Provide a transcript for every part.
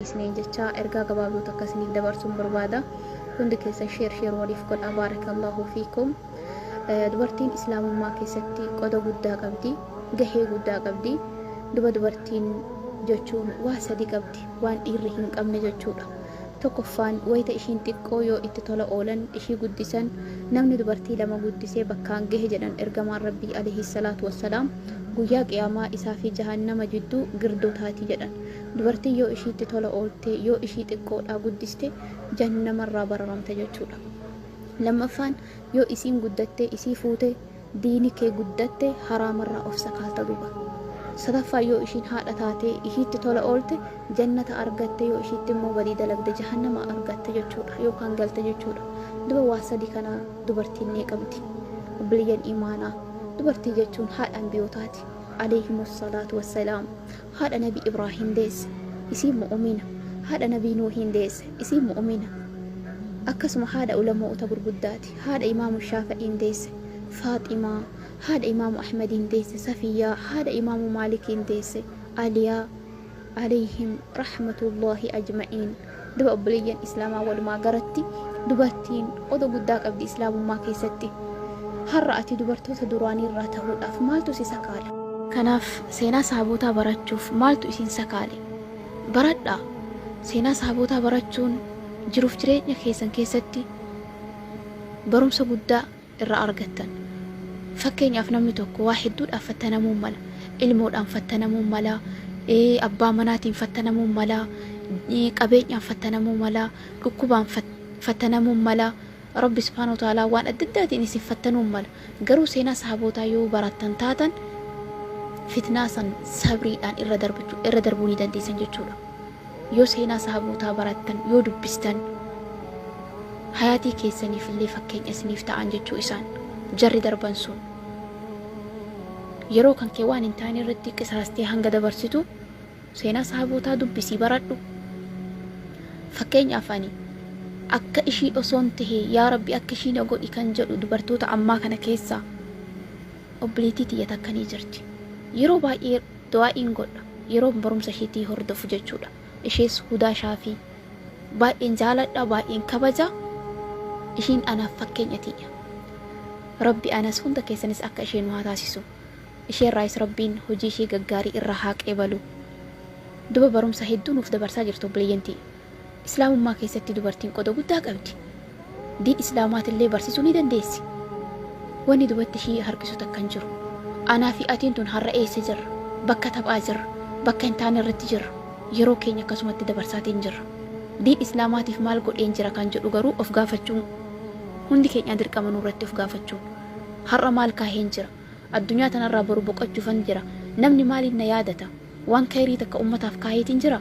Isiniin jecha ergaa gabaabduu takka isiniif dabarsuun barbaada. Hundi keessan share share waliif godhaa, baarakallahu fiikum. Dubartiin islaamummaa keessatti qoda guddaa qabdi, gahee guddaa qabdi. Duba dubartiin jechuun waa sadi qabdi, waan dhiirri hin qabne jechuudha. Tokkoffaan, wayita ishiin xiqqoo yoo itti tola oolan ishii guddisan. Namni dubartii lama guddisee bakkaan gahe, jedhan ergamaan Rabbii alayhi salaatu wassalaam, guyyaa qiyaamaa isaa fi jahannama jidduu girdoo taati jedhan. Dubartiin yoo ishiitti tola oolte, yoo ishii xiqqoodhaa guddiste, jahannamarraa bararamta jechuudha. Lammaffaan, yoo isiin guddattee isii fuute, diini kee guddatte, haraamarraa of sakaalta duba. Sadaffaan, yoo ishiin haadha taatee ishiitti tola oolte, jannata argatte. Yoo ishiitti immoo badii dalagde, jahannama argatte jechuudha yookaan galte jechuudha. Duba waa sadi kana dubartiin ni qabdi. Obboleeyyan imaanaa, dubartii jechuun haadha ambiyootaati alayhimus salaatu wassalaam. Haadha Nabi Ibraahim deesse, isiin mu'umina. Haadha Nabii Nuuhiin deesse, isiin mu'umina. Akkasuma haadha ulamoota gurguddaati. Haadha Imaamu Shaafa'iin deesse, Faaximaa. Haadha Imaamu Ahmadiin deesse, Safiyyaa. Haadha Imaamu Maalikiin deesse, Aliyaa, alayhim rahmatullahi ajma'iin. Duba obboleeyyan islaamaa, walumaa garatti dubartiin qoda guddaa qabdi islaamummaa keessatti. Har'a ati dubartoota duraanii irraa tahuudhaaf maaltu si sakaala? Kanaaf seenaa sahabootaa barachuuf maaltu isin sakaale? Baradhaa. Seenaa sahabootaa barachuun jiruuf jireenya keessan keessatti barumsa guddaa irraa argattan. Fakkeenyaaf, namni tokko waa hedduudhaaf fattanamuu mala. Ilmoodhaan fattanamuu mala, abbaa manaatiin fattanamuu mala, qabeenyaan fattanamuu mala, dhukkubaan fattanamuu mala. Rabbi subhaanahu wa ta'aalaa waan adda addaatiin isin fattanuu mala. Garuu seenaa sahabootaa yoo barattan taatan, fitnaa san sabriidhaan irra darbuu ni dandeessan jechuudha. Yoo seenaa sahabootaa barattan, yoo dubbistan, hayaatii keessaniif illee fakkeenya isiniif ta'an jechuu isaan jarri darban sun. Yeroo kan kee waan hin taane irratti qisaastee hanga dabarsitu, seenaa sahabootaa dubbisii baradhu. Fakkeenyaaf, ani akka ishii osoon tahe, yaa Rabbi, akka ishii na godhi kan jedhu dubartoota ammaa kana keessaa obboleettii tiyya takka ni jirti. Yeroo baay'ee du'aa'iin godha yeroo barumsa isheetii hordofu jechuudha. Ishees Hudaa Shaafii. Baay'een jaaladha, baay'een kabaja. Ishiin anaaf fakkeenya tiyya. Rabbi anas hunda keessanis akka ishee nu haa taasisu. Isheerraayis Rabbiin hojii ishee gaggaarii irraa haa qeebalu. Duba barumsa hedduu nuuf dabarsaa jirtu obboleeyyan tiyya. Islaamummaa keessatti dubartiin qoda guddaa qabdi. Diin islaamaatillee barsiisuu ni dandeessi. Wanni dubatti ishii harkisu takka hin jiru. Anaa fi atiin tun har'a eessa jirra? Bakka taphaa jirra. Bakka hin taane irratti jirra. Yeroo keenya akkasumatti dabarsaatiin jirra. Diin islaamaatiif maal godheen jira kan jedhu garuu of gaafachuun hundi keenyaa dirqama nurratti of gaafachuun. Har'a maal kaaheen jira? Addunyaa tanarraa boru boqochuufan jira. Namni maaliin na yaadata? Waan khayrii takka ummataaf kaaheetiin jira?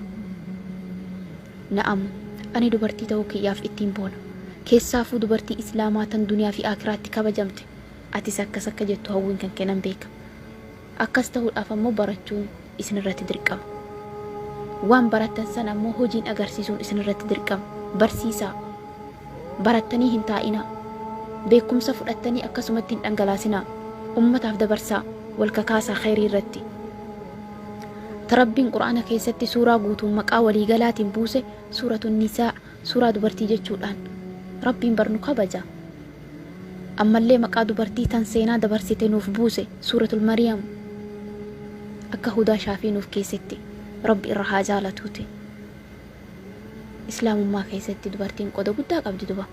Na'am, ani dubartii ta'uu kiyyaaf ittiin boona. Keessaafuu dubartii islaamaa tan duniyaa fi aakhiraatti kabajamte. Atis akkas akka jettu hawwiin kan kee nan beeka. Akkas tahuudhaaf ammoo barachuun isinirratti dirqama. Waan barattan sana ammoo hojiin agarsiisuun isinirratti dirqama. Barsiisaa. Barattanii hin taa'inaa. Beekumsa fudhattanii akkasumatti hin dhangalaasinaa. Ummataaf dabarsaa. Wal kakaasaa khayrii irratti. Ta Rabbiin Qur'aana keessatti suuraa guutuun maqaa walii galaatiin buuse, suuratun nisaa, suuraa dubartii jechuudhaan. Rabbiin bar nu kabaja. Ammallee maqaa dubartii tan seenaa dabarsite nuuf buuse, suuratul Mariyam, akka Hudaa Shaafii nuuf keessetti. Rabbi irra haa jaalatuuti. Islaamummaa keessatti dubartiin qoda guddaa qabdi duba.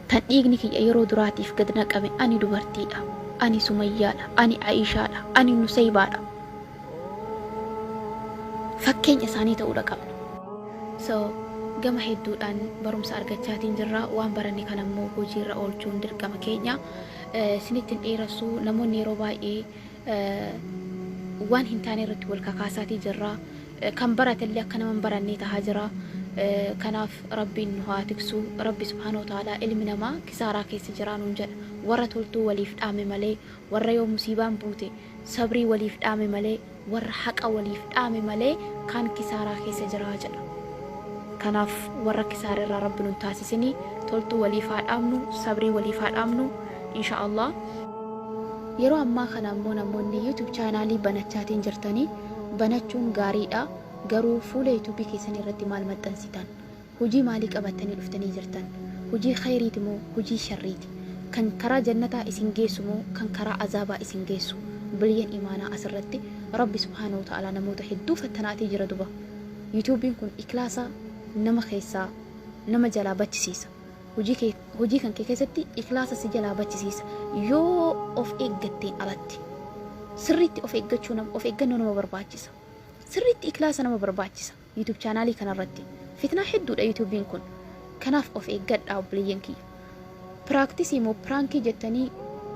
Tan dhiigni kiyya yeroo duraatiif gad naqame ani dubartiidha. Ani Sumayyaadha. Ani Aishaadha. Ani Nusaybaadha. Fakkeenya isaanii ta'uudha qabna. So gama hedduudhaan barumsa argachaatiin jirra. Waan baranne kana immoo hojiirra oolchuun dirqama keenya. Isinitti hin dheeressu. Namoonni yeroo baay'ee waan hin taane irratti wal kakaasaatii jirra. Kan baratellee akka nama hin barannee tahaa jira. Kanaaf Rabbiin nu haa tiksu. Rabbi subhaanahu wa ta'aalaa ilmi namaa kisaaraa keessa jiraa nuun jedha. Warra toltuu waliif dhaame malee, warra yoo musiibaan buute sabrii waliif dhaame malee, warra haqa waliif dhaame malee kaan kisaaraa keessa jiraa jedha. Kanaaf warra kisaara irraa Rabbi nun taasisini. Toltuu waliif haa dhaamnu, sabrii waliif haa dhaamnu, insha Allah. Yeroo ammaa kana ammoo namoonni YouTube chaanaalii banachaatiin jirtanii, banachuun gaariidha. Garuu fuula yuutuubii keessanii irratti maal maxxansitan? Hojii maalii qabattanii dhuftanii jirtan? Hojii khayriiti moo hojii sharriiti? Kan karaa jannataa isin geessu moo kan karaa azaabaa isin geessu? Obboleeyyan imaanaa, asirratti Rabbi subhaanahu wa ta'aalaa namoota hedduu fattanaatii jira duba. Yuutuubiin kun ikhlaasa nama keessaa nama jalaa bachisiisa. Hojii kan kee keessatti ikhlaasa si jalaa bachisiisa. Yoo of eeggatteen alatti. Sirriitti of eeggachuu nama of eeggannoo nama barbaachisa. Sirriitti ikhlaasa nama barbaachisa. YouTube chaanaalii kanarratti. Fitnaa hedduudha yuutuubiin kun. Kanaaf of eeggadhaa, obboleeyyan kiyya. Practice moo prankii jettanii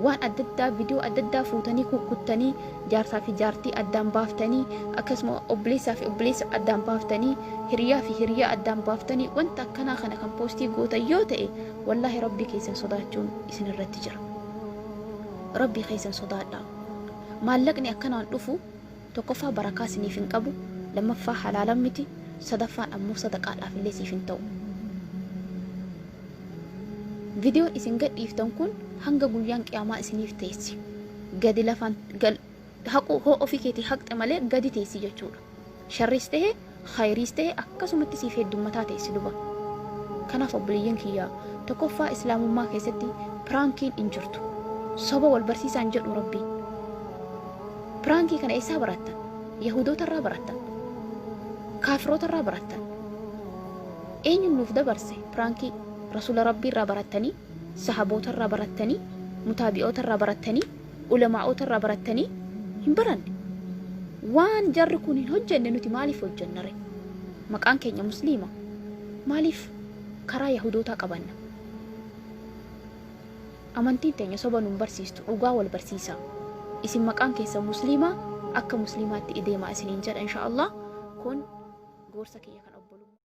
waan adda addaa, viidiyoo adda addaa fuutanii kukkuttanii, jaarsaa fi jaartii addaan baaftanii, akkasuma obboleessaa fi obboleessa addaan baaftanii, hiriyaa fi hiriyaa addaan baaftanii, wanta akkanaa kana kan poostii gootan yoo ta'e, wallaahi Rabbii keessan sodaachuun isin irratti jira. Rabbii keessan sodaadhaa. Maallaqni akkanaan dhufu tokkoffaa barakaa isiniif hin qabu, lammaffaa halaalan miti, sadaffaan ammoo sadaqaadhaaf illee siif hin ta'u. Viidiyoon isin gadhiiftan kun hanga guyyaan qiyaamaa isiniif teessi. Gadi lafaan haqu hoo ofii keetii haqxe malee gadi teessi jechuudha. Sharriis ta'e khayriis ta'e akkasumatti siif heddummataa teessi duba. Kanaaf obboleeyyan kiyyaa, tokkoffaa islaamummaa keessatti prankiin hin jirtu. Soba wal barsiisaan jedhu Rabbiin. Prankii kana eessaa barattan? Yahudoota irraa barattan? Kaafiroota irraa barattan? Eenyuun nuuf dabarse prankii? Rasuula Rabbii irraa barattanii? Sahaboota irraa barattanii? Mutaabi'oota irraa barattanii? Ulamaa'ota irraa barattanii? Hin baranne. Waan jarri kun hin hojjenne nuti maaliif hojjennare? Maqaan keenya musliima. Maaliif karaa Yahudootaa qabanna? Amantiin teenya soba nun barsiistu, dhugaa wal barsiisa. Isin maqaan keessa musliima, akka musliimaatti ideemaa isiniin jedha insha Allah. Kun gorsa kiyya kan obbolummaa.